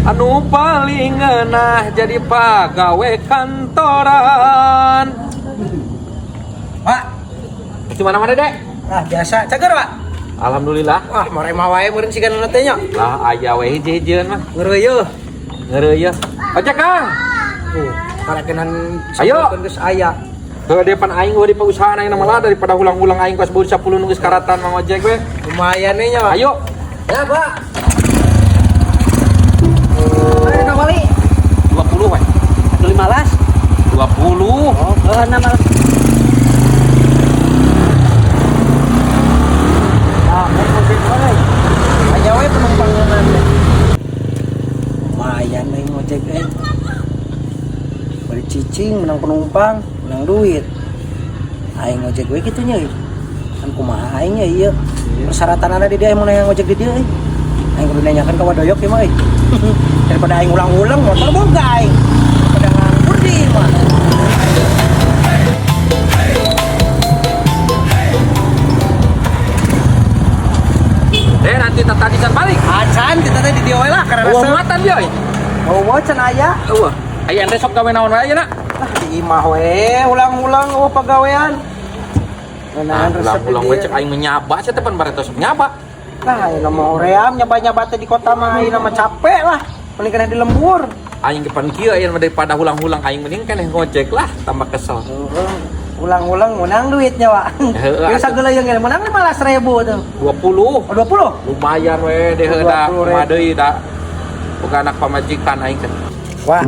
Anu paling ngeunah jadi pagawe kantoran. Pak, Di mana-mana, Dek? ah biasa, cager, Pak. Alhamdulillah. Wah, marema wae meureun sigana teh nya. Lah aya we hiji-hijieun mah. Ngeureuyeuh. Ngeureuyeuh. Ojek, Kang. Tuh, karakenan Ayo. geus aya. Heuh depan aing we di perusahaan aing malah daripada hulang-hulang aing kos 10 nu geus karatan mang ojek we. Lumayan nya, Pak. Ayo. Ya, Pak. Ayo kembali. 20 we. 15. 20. Oh, heuh nama. Ah, ngojek wae. Aya we penumpang teh. Lumayan euy ngojek euy. Bari cicing menang penumpang, menang duit. Aing ngojek we kitu nya euy. Kan kumaha aing nya ieu. Persyaratan ada di dia mun hayang ngojek di dia euy. Aing kudu nanyakeun ka Wadoyok ieu mah euy. Daripada aing ulang-ulang motor boga aing. Daripada nganggur di ieu mah. Dek nanti tadi can balik. Acan kita teh di dieu we lah karena Eueuh muatan dia euy. Oh, can aya. Eueuh. Aya ente sok gawe naon wae ayeuna? Ah, di imah we ulang-ulang eueuh pagawean. Nah, Ngeunaan resep ulang-ulang di we dieu. cek aing menyaba sia teh pan bareto sok nyaba. Lah, ayeuna mah hoream nyaba-nyaba teh di kota mah ayeuna mah capek lah. Mending kena di lembur. Aing ke pan kieu aya mah daripada hulang-hulang aing mending keneh ngojek lah tambah kesel. Ulang-ulang menang duitnya, Pak. Heeh, Biasa atuh. geula yang menang 15.000 tuh. 20. Oh, 20? Lumayan we deh da 20.000. kumaha deui da. Boga anak pamajikan aing teh. Wah,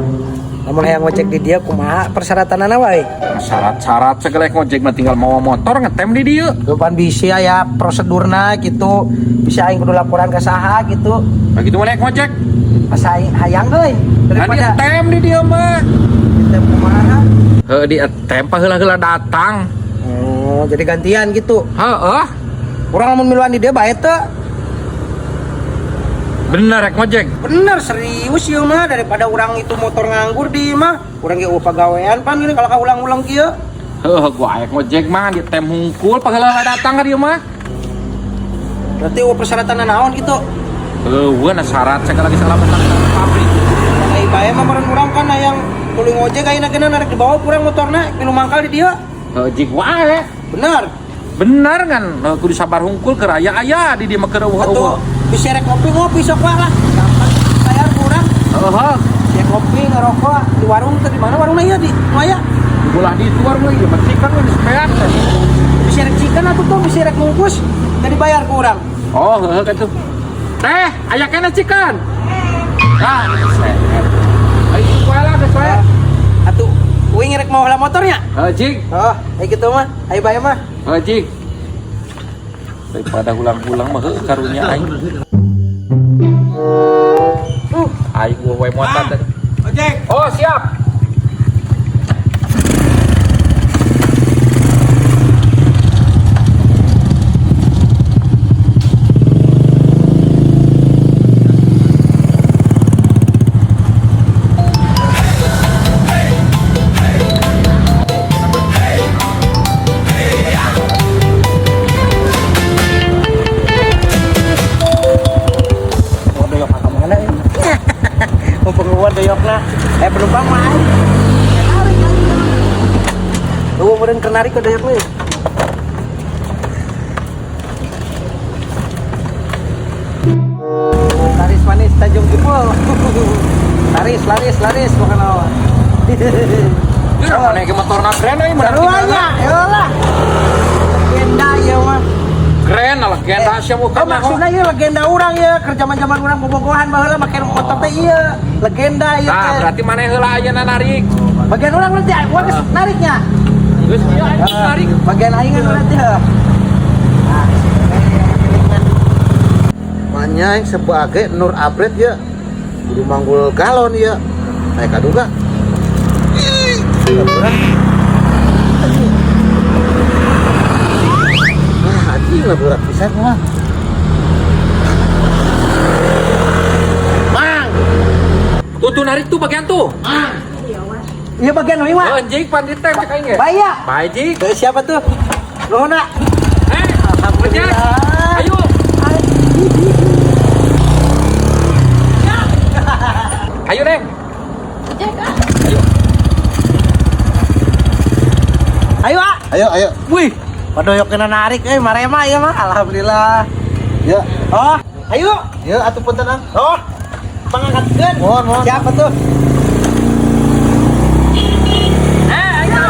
lamun hayang ngojek di dia kumaha persyaratanana wae? Syarat-syarat segala ngojek mah tinggal mawa motor ngetem di dieu. Depan bisa ya prosedurna gitu. Bisa aing kudu laporan ke saha gitu. Begitu mah naik ngojek. Asa aing hayang euy Nah, daripada dietem di dieu mah. kita kumaha. Heuh dietem paheula-heula datang. Oh, jadi gantian gitu. Heeh. Urang lamun miluan di dia bae teu. Bener rek ngojek. Bener serius ieu mah daripada urang itu motor nganggur di mah. Urang ge eueuh pagawean pan gini kalau ulang-ulang kieu. Heuh gua aya ngojek mah dietem hungkul paheula datang ka dieu mah. Berarti eueuh persyaratan naon gitu. Heueuh na syarat segala geus salah pabrik. Ai bae mah meureun urang kan hayang tuluy ngojek ayeuna geuna narek dibawa kurang motorna milu mangkal di dieu. Heuh jig wae. Bener. Bener kan kudu sabar hungkul ke raya aya di dieu mah keur Atuh eueuh. bisa rek ngopi-ngopi sok wah lah. Gampang bayar kurang. Heeh. Bisa ngopi ngerokok di warung teh di mana warungna ieu di nu aya. Ulah di itu warung lagi mah cikan we disepean teh. Bisa rek chicken atuh tuh bisa rek bungkus jadi bayar kurang. Oh, heuh kitu. Teh, aya keneh cikan. Nah, ayo wae lah geus wae. Atuh uing rek mau heula motornya. Heuh jig. Oh, ayo gitu mah. Ayo bae mah. Heuh jig. Daripada hulang-hulang mah heuh karunya aing. Aing we muatan teh. Ojek. Oh, siap. Oh, doyok ka mana ya? Mumpung luar doyokna. Eh penumpang mah aing. Narik aing. Lu meureun keur narik ke doyokna. Laris manis Tanjung Jempol. Laris, laris, laris bukan awal. Ieu mana ge motorna keren euy menang di Seruannya, mana? yolah. Legenda ieu mah. Keren lah legenda sia Oh, bukan maksudnya ieu legenda urang ya, keur zaman-zaman urang bobogohan baheula make motor teh ieu. Legenda ieu Nah, teh. berarti mana heula ayeuna narik. Bagian urang berarti gua geus nariknya. Geus ieu aing narik. Bagian aing kan berarti heuh. Nah, Manya yang sebagai Nur Abret ya kudu manggul galon ya naik kaduga. Ih, berat. Nah, anjing lah berat pisan mah. Mang. Tuh tuh narik tuh bagian tuh. Iya bagian euy mah. Oh, anjing pan ditem cek aing ge. Baya. Bae jig. Dari siapa tuh? Nuhun, nak. Eh, ojek. Alhamdulillah. Ayo. Ayo. Wih, padoyok kena narik euy marema ieu mah. Alhamdulillah. Ya. Oh, ayo. Ya atuh punten Ang. Oh. Pangangkatkeun. Mohon, mohon. Siapa tuh? Eh, ayo.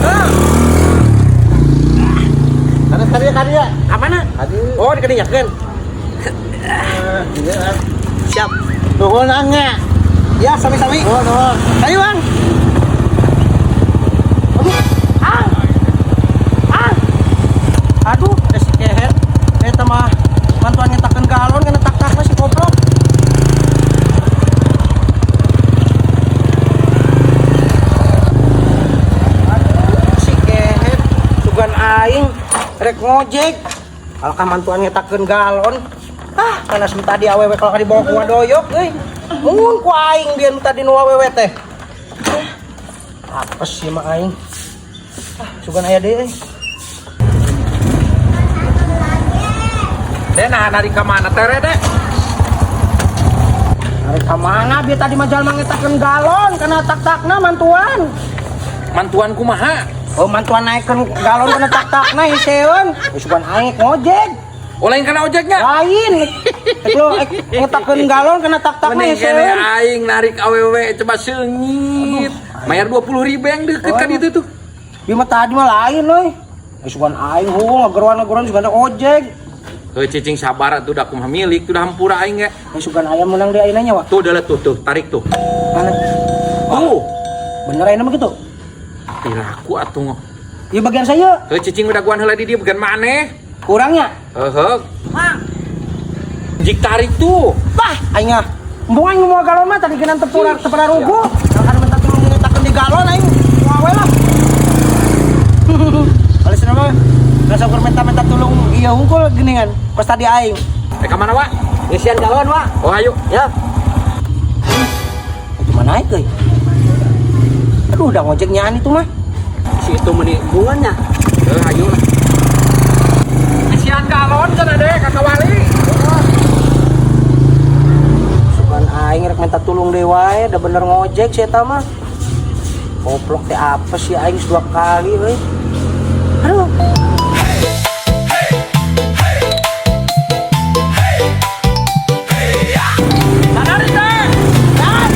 Oh. Karena kadieu kadieu. Ka mana? Kadieu. Oh, dikadinyakeun. Iya, Ang. Siap. Nuhun Ang nya. Ya, sami-sami. Nuhun, nuhun. Ayo, Bang. Aduh. Ang. Ang. Aduh, ada si kehet. Eta mah mantuan ngetakeun galon kana tak-takna si goblok. Aduh, si kehet sugan aing rek ngojek. Kalau ka mantuan ngetakeun galon. Ah, kana sem tadi awewe kalau dibawa ku doyok euy. Mun ku aing biar nu tadi nu awewe teh. Apes sih mah aing. Ah, sugan aya deui euy. Dek, nah narik ka mana tere, Dek? Narik ka mana biar tadi mah jalma ngetakeun galon kana tak-takna mantuan. Mantuan kumaha? Oh, mantuan naikkeun galon kana tak-takna hiseun. Sugan aing ngojek. Oh, lain kana ojeknya? Lain. Ek lo ek ngetakeun galon kana tak-takna Mending kene hiseun. aing narik awewe coba seungit. Bayar 20.000 yang deket kan itu tuh. Ieu mah tadi mah lain euy. Sugan aing heuh ngageroan-ngageroan sugan ojek. Heuh cicing sabar atuh da kumaha milik tuh dah hampura aing ge. Sugan ayam menang di ayeuna nya, Wak. Tuh dah tuh tuh tarik tuh. Mana? Tuh. Bener ayeuna mah gitu. Piraku atuh. Ieu bagian saya. Heuh cicing udah guan heula di dieu bagian maneh. Kurangnya. Heuh. Mang. Jik tarik tuh. Bah, aing ah. Embung aing mau galon mah tadi geunan tepura tepura rugu. Kan minta tulung ngetakeun di galon aing. Moal we lah. Kalau cenah mah rasa keur minta-minta tulung ieu hungkul geuningan pas tadi aing. Eh ka mana, Wak? Ngisian galon, Wak. Oh, ayo. Ya. Itu mana naik euy? Aduh, udah ngojek nyaan itu mah. Si itu meni embungannya. Heuh, ayo lah. Isian galon cenah deh ka Wali. Sugan aing rek minta tulung deui wae, da bener ngojek si eta mah. Goblok teh apa sih aing dua kali euy. Aduh. Sadari teh. Dan.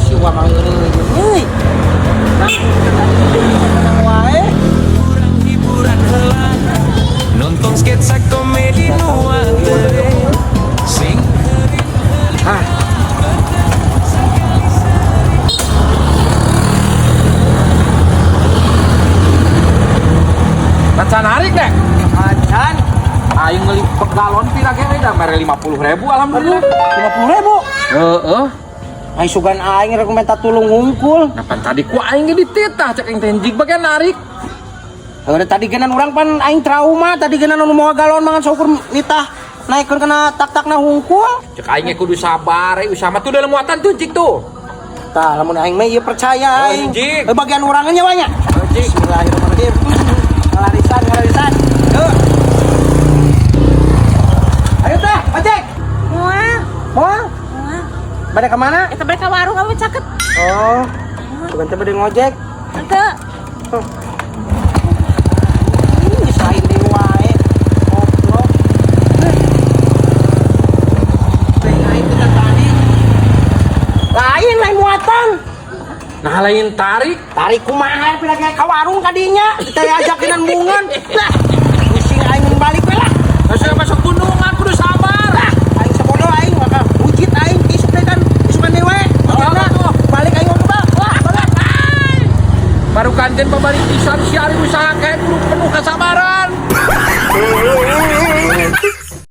Si wa mang euy. Nah, menang wae. Hiburan heula nonton sketsa komedi nu tere sing Hah. Macan narik deh. Macan. Aing meuli galon pira ge da mere 50.000 alhamdulillah. 50.000. Heeh. Aing sugan aing rek minta tulung hungkul. Nah pan tadi ku aing ge dititah cek aing teh jig bagian narik. Udah tadi genan urang pan aing trauma, tadi genan anu mawa galon mangan saukur nitah naikkeun kana tak-takna hungkul. Cek aing ge kudu sabar, euy Usama tuh dalam muatan tuh jig tuh. Tah, lamun aing mah ieu percaya Oh, aing. jig. Eh, bagian urangnya nya banyak. Jig. Bismillahirrahmanirrahim. Ngalarisan, ngalarisan. Yuk. Ayo teh, ojek. Moal, Moal. moal. Bade ke mana? Eta bade ka warung kamu caket. Oh. Bukan teh bade ngojek. Henteu. Ini geus lain deui wae. Goblok. Lain aing teh tadi. Lain lain muatan. Nah lain tarik. Tarik kumaha pira ka warung kadinya. Teh ajakinan bungan. Lah, pusing aing balik we lah. Masuk masuk gunungan kudu sabar. Lah, aing sabodo aing maka ujit aing isuk deui kan isukan deui we. Ojekna balik aing ngomong Wah, balik. Baru kanten pabalik pisan si ari usaha kayak kudu penuh kesabaran.